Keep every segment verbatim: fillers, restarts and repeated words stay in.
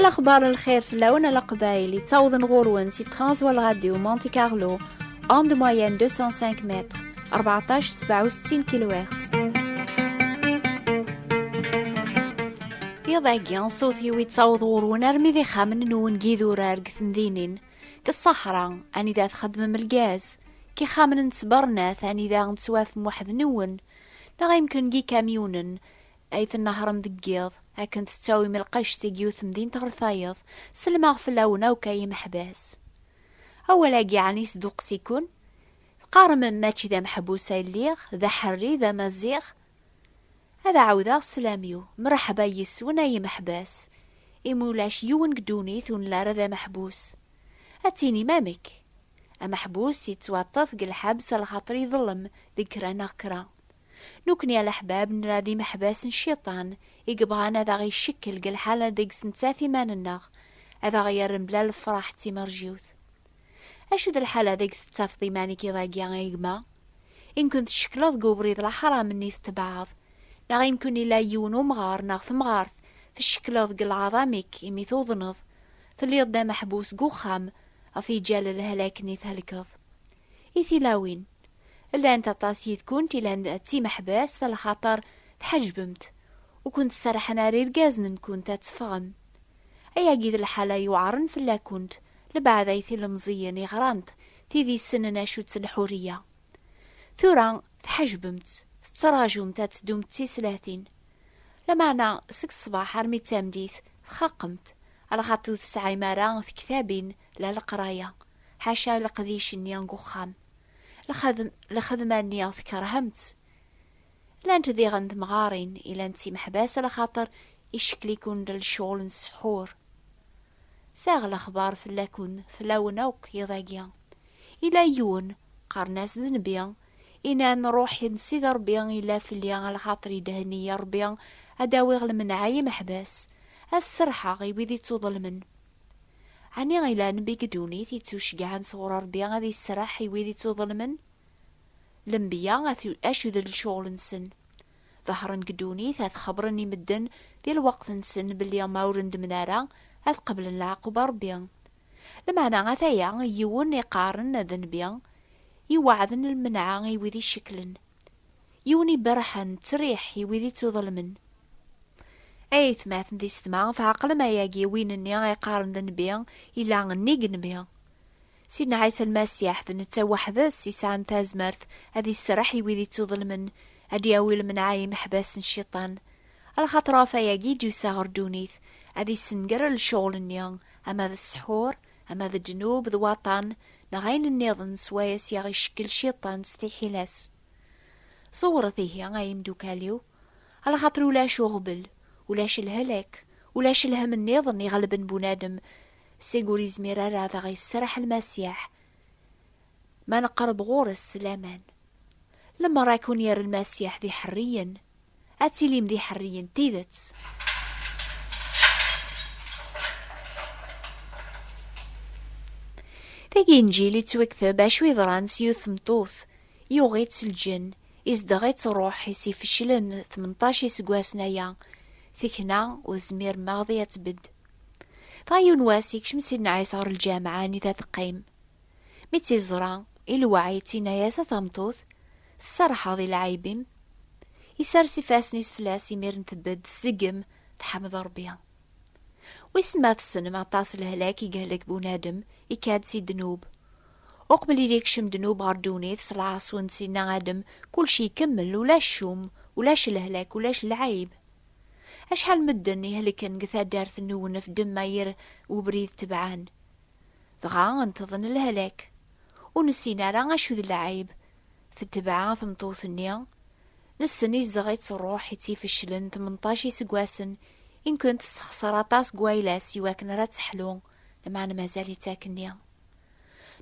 Axbar n lxir fell-awen a Leqbayel, yettawḍen ɣur-wen si Transworld Radio Monte Carlo, onde moyenne deux cent cinq mètres, rbeɛṭac sebɛa u settin kilohertz. Iḍ-agi, ṣṣut-iw yettaweḍ ɣur-wen armi d ixxamen-nwen deg idurar, deg temdinin, deg ṣṣaḥra, anida txeddmem lgaz, deg ixxamen n tbernat, anida tettwafem weḥd-nwen, neɣ imken deg ikamyunen ay tnehṛem deg yiḍ, akken tettawim lqecc seg yiwet temdint ɣer tayeḍ. Sellmeɣ fell-awen akk ay imeḥbas. Awal-agi ɛni yesduqqes-iken? Teqqarem mačči d ameḥbus ay lliɣ, d aḥerri, d amaziɣ? Ad ɛawdeɣ sslam-iw, mreḥba yes-wen ay imeḥbas, imi ulac yiwen deg ddunit ur nelli ara d ameḥbus. Ad tinim amek? Ameḥbus yettwaṭṭef deg lḥebs lxaṭer iḍellem deg kra neɣ kra. Nukni a leḥbab nella d imeḥbas n cciṭan i yebɣan ad aɣ-icekkel deg lḥala deg-s nettaf iman-nneɣ, ad aɣ-yerr mebla lefraḥ d timerjiwt. Acu d lḥala deg tettafeḍ iman-ik iḍ-agi a gma? Imken tcekkleḍ deg ubrid leḥram-nni tettebɛeḍ, neɣ imken ila yiwen umɣar neɣ temɣart tcekkleḍ deg leɛḍam-ik imi tuḍneḍ, telliḍ d ameḥbus deg uxxam ɣef iǧal lehlak-nni thelkeḍ. I tilawin, llant aṭas yid-kunt ilan d timeḥbas, lxaṭer tḥejbemt, ur kent-serrḥen ara irgazen-nkent ad teffɣem. Ayagi d lḥala yuɛren fell-akent, lebɛed ay tilemẓiyin iɣrant, tid issnen acu-tt lḥuriya. Tura tḥejbemt, tettrajumt ad teddumt d tislatin. Lameɛna seg ṣṣbeḥ armi d tameddit txaqemt, alaxaṭer ur tesɛim ara tektabin la leqraya, ḥaca leqdic-nni deg uxxam. Lxedm-, lxedma-nni tkerhemt. Llant diɣen temɣarin, ilan d timeḥbas alaxaṭer icekkel-iken-d lecɣel n ssḥur. Sɛiɣ lexbar fell-aken, fell-awen akk iḍ-agi. Ila yiwen, qqaren-as d Nnbi, inan: Ṛuḥ n Sidi Ṛebbi ila fell-i, alaxaṭer idhen-iyi Ṛebbi ad d-awiɣ lemneɛ i yimeḥbas, ad serrḥeɣ i wid ittuḍelmen. Ɛni ila nnbi deg ddunit ittuceggɛen sɣur Ṛebbi ad iserreḥ i wid ittuḍelmen? Lenbiya, at-, acu d lecɣel-nsen? Ḍehren deg ddunit ad xebbren i medden di lweqt-nsen belli ma ur ndmen ara ad qeblen leɛqub n Ṛebbi. Lameɛna ataya yiwen iqqaren d nnbi, iweɛden lmenɛa i wid icekklen. Yiwen iberrḥen ttriḥ i wid ittuḍelmen. Ay aytmaten d yessetma, tɛeqlem ayagi, win-nni ay qqaren d nnbi, ila nnig nnbi. Sidna Ɛisa Lmasiḥ d netta weḥd-s yesɛan tazmert ad iserreḥ i wid ittuḍelmen, ad d-yawi lemneɛ i yimeḥbas n cciṭan. Alaxaṭer ɣef ayagi i d-yusa ɣer ddunit, ad issenger lecɣel-nni, ama d ssḥur, ama d ddnub d waṭṭan, neɣ ayen nniḍen swayes i aɣ-icekkel cciṭan s tiḥila-s. Ẓewret ihi, ay imdukal-iw, alaxaṭer ulac uɣbel, ulac lehlak, ulac lhemm nniḍen iɣelben bunadem, seg ur izmir ara ad aɣ-yesserreḥ Lmasiḥ, ma neqreb ɣur-s s laman. Lemmer ad ken-yerr Lmasiḥ d iḥerriyen, ad tilim d iḥerriyen n tidet. Dagi Inǧil ittwakteb acu yeḍran s yiwet tmeṭṭut, yuɣ-itt lǧen, izdeɣ-itt ṛṛuḥ-is ifeclen tmenṭac iseggasen aya, tekna ur tezmir maḍi ad tbedd. Dɣa yiwen wass ikcem Sidna Ɛisa ɣer lǧameɛ anida teqqim. Mi tt-iẓra, ilweɛ-itt, inna-yas: A tameṭṭut, tserrḥeḍ i lɛib-im? Isers ifassen-is fell-as, imiren tbedd, tzeggem, tḥemd Ṛebbi. Wissen ma tessnem aṭas lehlak i yehlek bunadem, ikka-d si ddnub. Uqbel i d-ikcem ddnub ɣer ddunit s lɛaṣu n Sidna Adem, kulci ikemmel, ulac ccum, ulac lehlak, ulac lɛib. Acḥal medden ihelken deg taddart n Uwnef Demma yir ubrid tebɛen. Dɣa nteḍen lehlak. Ur nessin ara acu d lɛib. Tetbeɛ tmeṭṭut-nni. Nessen izdeɣ-itt ṛṛuḥ i tt-ifeclen tmenṭac iseggasen, imken tessexṣer aṭas n wayla-s iwakken ara teḥlu, lameɛna mazal-itt akkenni.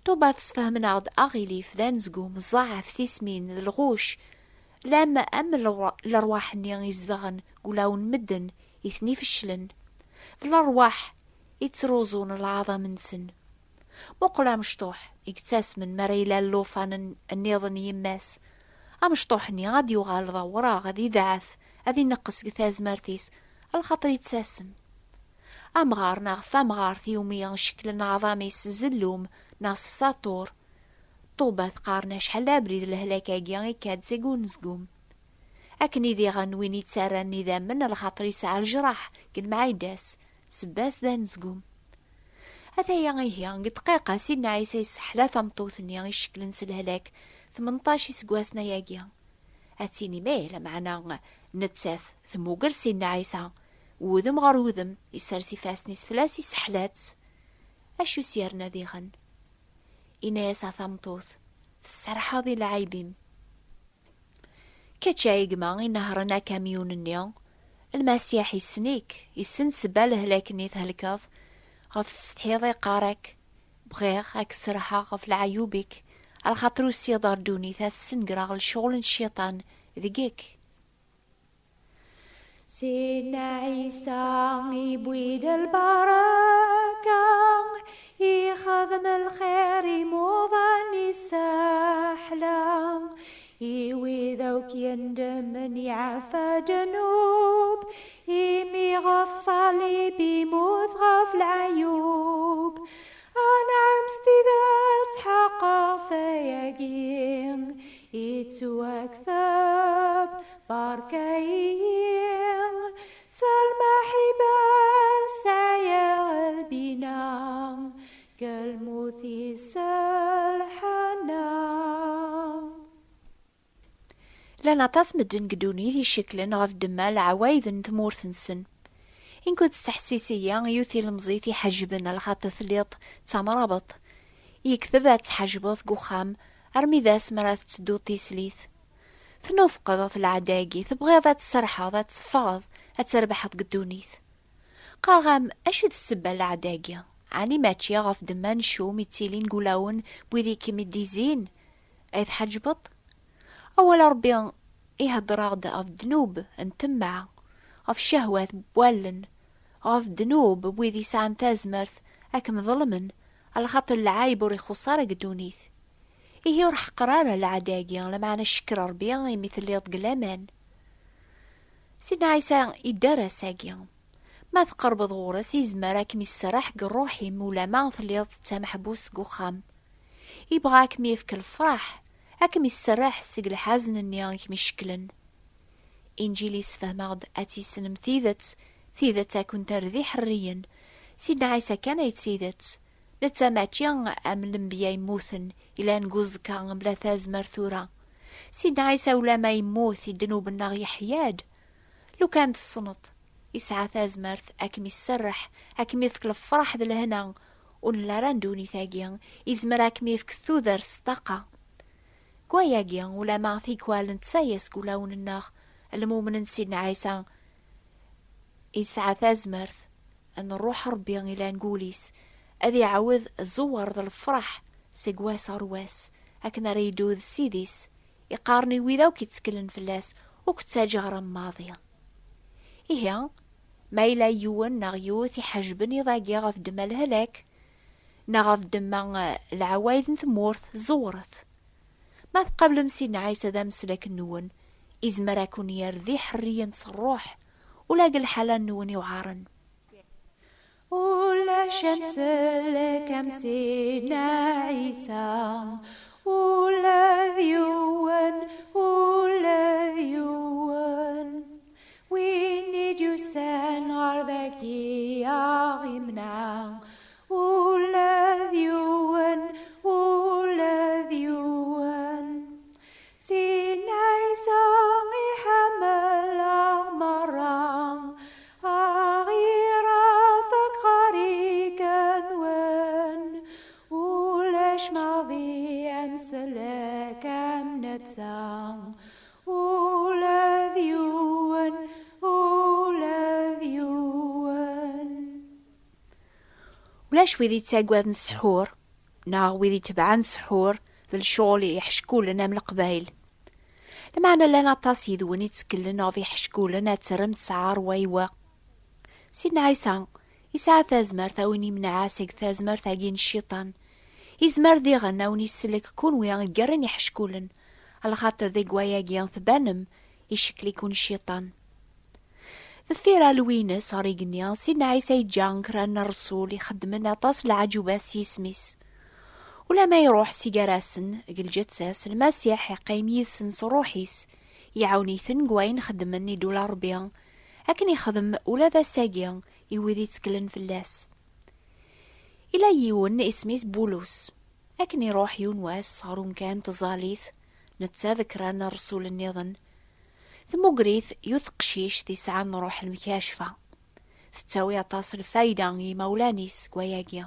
Ṭuba tesfehmen-aɣ-d aɣilif d anezgum, ẓẓeɛf, tismin, d lɣuc, lam am lerwa-, lerwaḥ-nni izedɣen deg ulawen n medden i ten-ifeclen. D lerwaḥ i ttruẓun leɛḍam-nsen. Muqel amecṭuḥ i yettasmen mi ara yella llufan n-, nniḍen n yemma-s. Amecṭuḥ-nni ad d-yuɣal d awraɣ, ad idɛef, ad ineqqes deg tazmert-is, alaxaṭer yettasem. Amɣar neɣ tamɣart iwumi cekklen aɛḍam-is s zellum neɣ s saṭur. Ṭuba teqqaren acḥal d abrid lehlak-agi ikka-d seg unezgum. Akken i diɣen win ittarran idammen, lxaṭer yesɛa lejraḥ deg lemɛayda-s, sebba-s d anezgum. Ataya ihi, deg dqiqa, Sidna Ɛisa yesseḥla tameṭṭut-nni icekklen s lehlak tmenṭac iseggasen ayagi. Ad tinim ih, lameɛna nettat temmuger Sidna Ɛisa, wudem ɣer wudem, isers ifassen-is fell-as, isseḥla-tt. Acu s-yerna diɣen? Inna-yas a tameṭṭut, tserḥeḍ i lɛayb-im. Kečč ay gma inehṛen akamyun-nni, Lmasiḥ issen-ik, issen ssebba lehlak-nni thelkeḍ, ɣef tsetḥiḍ iqqar-ak, bɣiɣ ad k-serḥeɣ ɣef leɛyub-ik, alaxaṭer usiɣ-d ɣer ddunit ad snegreɣ lecɣel n cciṭan deg-k. Sidna Ɛisa iwwi-d lbaraka, ixdem lxir imuḍan isseḥla, i wid akk yendemmen iɛfa ddnub, imi ɣef ṣṣalib imut ɣef leɛyub. Anɛam s tidet ḥeqqeɣ f ayagi, ittwakteb barka-iyi, s lmaḥiba sɛiɣ lbina, g lmut-is lḥana. Llan aṭas medden deg ddunit icekklen ɣef ddemma leɛwayed n tmurt-nsen. Inkud tesseḥsis-iyi yiwet tilemẓit iḥejben, alaxaṭer telliḍ d tamrabeḍt. Yekteb ad tḥejbeḍ deg uxxam armi d asmi ara tettedduḍ tislit. Tnufqeḍ ɣef lɛada-agi, tebɣiḍ ad tserḥeḍ, ad teffɣeḍ, ad trebḥeḍ deg ddunit. Qqareɣ-am, acu d ssebba n lɛada-agi? Ɛni mačči ɣef ddemma n ccum ittilin deg ulawen n wid i kem-id-izzin ay tḥeǧbeḍ? Awal n Ṛebbi ihedder-aɣ-d ɣef ddnub n temmeɛ, ɣef ccehwat n wallen, ɣef ddnub n wid yesɛan tazmert ad kem-ḍelmen, alaxaṭer lɛayb ur ixuṣṣ ara deg ddunit. Ihi ur ḥeqqer ara lɛada-agi, lameɛna cekker Ṛebbi imi telliḍ deg laman. Sidna Ɛisa idder ass-agi. Ma tqerbeḍ ɣur-s, izmer ad kem-iserreḥ deg ṛṛuḥ-im ulama telliḍ d tameḥbust deg uxxam. Ibɣa ad kem-yefk lefṛaḥ, ad kem-iserreḥ seg lḥazen-nni i kem-icekklen. Inǧil yessefhem-aɣ-d ad tissnem tidet, tidet ad ken-terr d iḥerriyen. Sidna Ɛisa kan ay d tidet. Netta mačči am lenbiya yemmuten, ilan deg uẓekka mebla tazmert tura. Sidna Ɛisa ulama yemmut i ddnub-nneɣ yeḥya-d. Lukan tessneḍ, yesɛa tazmert ad kem-iserreḥ, ad kem-ifk lefṛaḥ d lehna ur nelli ara n ddunit-agi, izmer ad kem-ifk tudert s ṭṭaqa. Deg wayagi, ulama tikwal netta-yas deg ulawen-nneɣ, lmumen n Sidna Ɛisa, yesɛa tazmert n Ṛṛuḥ Ṛebbi ilan deg wul-is, ad iɛawed ẓẓewwer d lefṛaḥ seg wass ɣer wass, akken ara yeddu d Ssid-is, iqqaren i wid akk itteklen fell-as, ur k-ttaǧǧa ara maḍi. Ihi, ma yella yiwen neɣ yiwet iḥejben iḍ-agi ɣef ddemma lehlak, neɣ ɣef ddemma, eh, leɛwayed n tmurt, ẓewret. Ma tqablem Sidna Ɛisa d ameslak-nwen, izmer ad ken-yerr d iḥerriyen s ṛṛuḥ, ula deg lḥala-nwen iweɛṛen. Ulac amsellek am Sidna Ɛisa, ula d yiwen, ula d yiwen. Win i d-yusan ɣer dagi a ɣ-imneɛ, ula d yiwen, ula d yiwen. Sidna Ɛisa iḥemmel-aɣ merra, a ɣ-irafeq ɣer igenwen. Ulac maḍi amsellek am netta, ula d yiwen, ula d yiwen. Ulac wid yettaggaden ssḥur, neɣ wid itebɛen ssḥur d lecɣal iḥeckulen am Leqbayel. Lameɛna llan aṭas yid-wen itteklen ɣef iḥeckulen ad terrem tesɛa ṛṛwaywa. Sidna Ɛisa yesɛa tazmert a wen-imneɛ seg tazmert-agi n cciṭan. Izmer diɣen a wen-isellek kunwi i igerren iḥeckulen, alaxaṭer deg wayagi tbanem icekkel-iken cciṭan. Deffir alwi-ines ɣer igenni, Sidna Ɛisa yeǧǧa kra n ṛṛsul ixeddmen aṭas n lɛaǧubat s yisem-is. Ulamma iruḥ si gar-asen, deg lǧetta-s, Lmasiḥ iqqim yid-sen s Ṛṛuḥ-is, iɛawen-iten deg wayen xeddmen i ddula Ṛebbi, akken ixdem ula d ass-agi i wid itteklen fell-as. Ila yiwen isem-is Bulus. Akken iruḥ yiwen wass ɣer umkan n tẓallit, netta d kra n ṛṛsul nniḍen, temmuger-it yiwet teqcict yesɛan ṛṛuḥ lemkacfa. Tettawi aṭas n lfayda i yimawlan-is deg wayagi.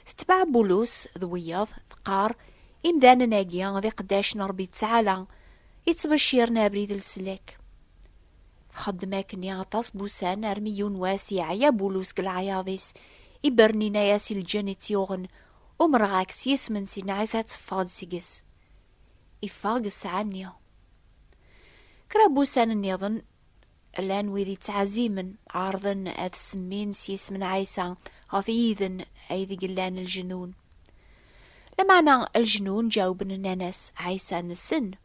Tetbeɛ Bulus d wiyaḍ, teqqar: "Imdanen-agi d iqeddacen n Ṛebbi Ttaɛala, ittbecciren abrid n leslak." Txeddem akkenni aṭas n wussan, armi yiwen wass yeɛya Bulus deg leɛyaḍ-is, ibren yenna-yas i lǧen i tt-yuɣen: "Umreɣ-ak s yisem n Sidna Ɛisa ad teffeɣ-d seg-s." Iffeɣ deg ssaɛa-nni. Kra n wussan nniḍen, llan wid yettɛazimen, ɛerḍen ad semmin s yisem n Ɛisa ɣef yiden aydeg llan leǧnun. Lameɛna leǧnun ǧawben, nnan-as: "Ɛisa nessen,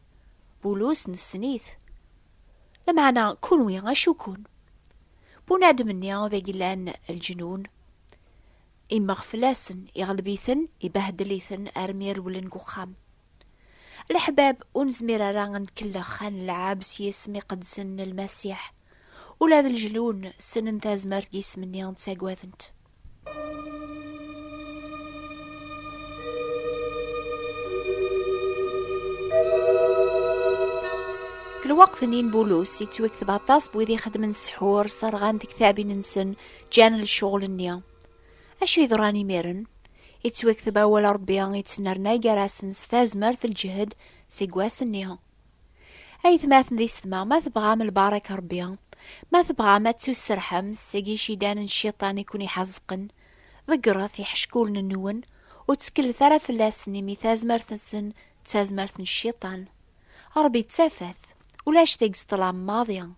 Bulus nessen-it. Lameɛna kunwi acu-kun?" Bunadem-nni deg llan leǧnun, immeɣ fell-asen, iɣleb-iten, ibehdel-iten armi rewlen deg uxxam. Leḥbab, ur nezmir ara ad nkellex, ad nelɛeb s yisem iqedsen n Lmasiḥ, ula d leǧnun ssnen tazmert n yisem-nni, ttaggaden-t. Deg lweqt-nni n Bulus, yettwakteb aṭas n wid ixeddmen ssḥur, sserɣen tektabin-nsen, ǧǧan lecɣel-nni. Acu yeḍran imiren? Yettwakteb awal Ṛebbi yettnernay gar-asen s tazmert n lǧehd seg wass-nni. Aytmaten d yessetma, ma tebɣam lbaraka Ṛebbi, ma tebɣam ad tusserḥem seg yicidan n cciṭan i ken-iḥezzqen, ḍeggret iḥeckulen-nwen, ur ttkellet ara fell-asen, imi tazmert-nsen d tazmert n cciṭan. Ṛebbi d tafat, ulac deg-s ṭṭlam maḍi.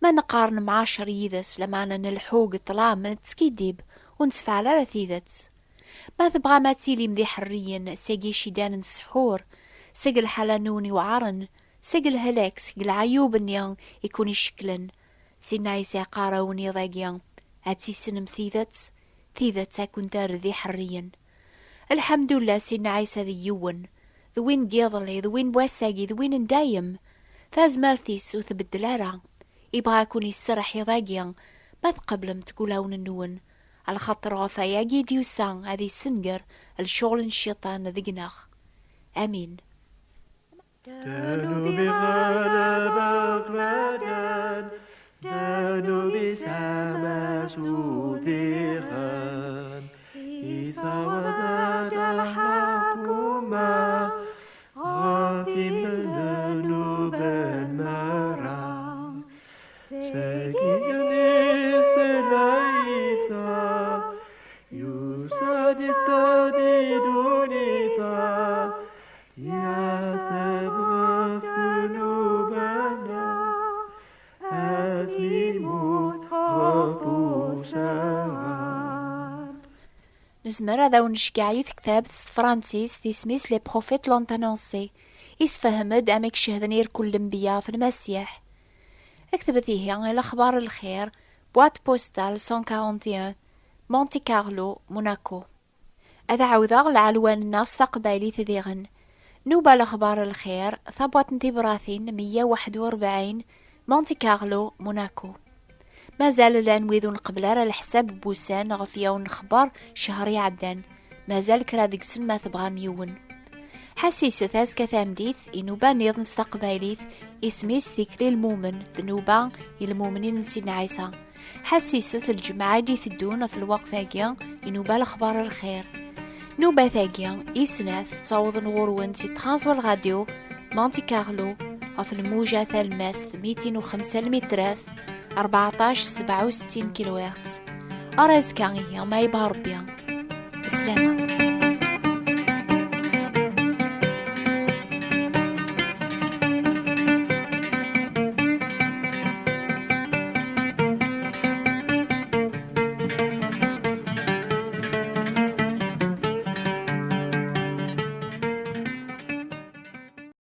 Ma neqqar nemɛacer yid-s, lameɛna nleḥḥu deg ṭṭlam, nettskiddib, ur nettfeɛl ara tidet. Ma tebɣam ad tilim d iḥerriyen seg yicidan n ssḥur, seg lḥala-nwen iweɛren, seg lehlak, seg leɛyub-nni i ken-icekklen, Sidna Ɛisa iqqar-awen iḍ-agi: "Ad tissnem tidet, tidet ad ken-terr d iḥerriyen." Lḥemdullah, Sidna Ɛisa d yiwen, d win n yiḍelli, d win n wass-agi, d win n dayem. Tazmert-is ur tbeddel ara. Ibɣa ad ken-iserreḥ iḍ-agi, ma tqeblemt deg wulawen-nwen, alaxaṭer ɣef wayagi i d-yusa ad issenger lecɣel n cciṭan deg-neɣ. Amin. Ddnub iɣleb akk ladan, ddnub isɛa-s udiɣen, isaweḍ-d lḥukuma ɣef imnuben merra. Seg igenni s Ɛisa, yusa-d isṭad i ddunit-a, yateb ɣef ddnub-nneɣ, asmi yemmut ɣef usaɣar. Nezmer ad awen-neckeɛ i tektabt s tefransist, isem-is Les Prophètes l'ont annoncé, isefhem-d amek cehden irkul lenbiya ɣef Lmasiḥ. Ktbet ihi i Lexbar n Lxir, boîte postale cent quarante et un, Monte Carlo, Monaco. Ad ɛawdeɣ lɛelwan-nneɣ s taqbaylit diɣen. Nuba Lexbar n Lxir, tabwaṭ n tibratin meyya u waḥed u rebɛin, Monte Carlo, Monaco. Mazal llan wid ur nqebbel ara leḥsab n wussan ɣef yawen nexber ccher iɛeddan. Mazal kra deg-sen, ma tebɣam yiwen. Ḥassiset azekka tameddit i nuba nniḍen s taqbaylit, isem-is Tikli Lmumen, d nuba i lmumnin n Sidna Ɛisa. Ḥassiset lǧemɛa i d-iteddun ɣef lweqt-agi i nuba Lexbar n Lxir. Nubat-agi i snat ttawḍen ɣur-wen si Transworld Radio Monte Carlo ɣef lmuja talemmast mitin u xemsa lmitrat, rbeɛṭac sebɛa u settin kilohertz. Ar azekka ihi, ma yebɣa Rebbi. Slama.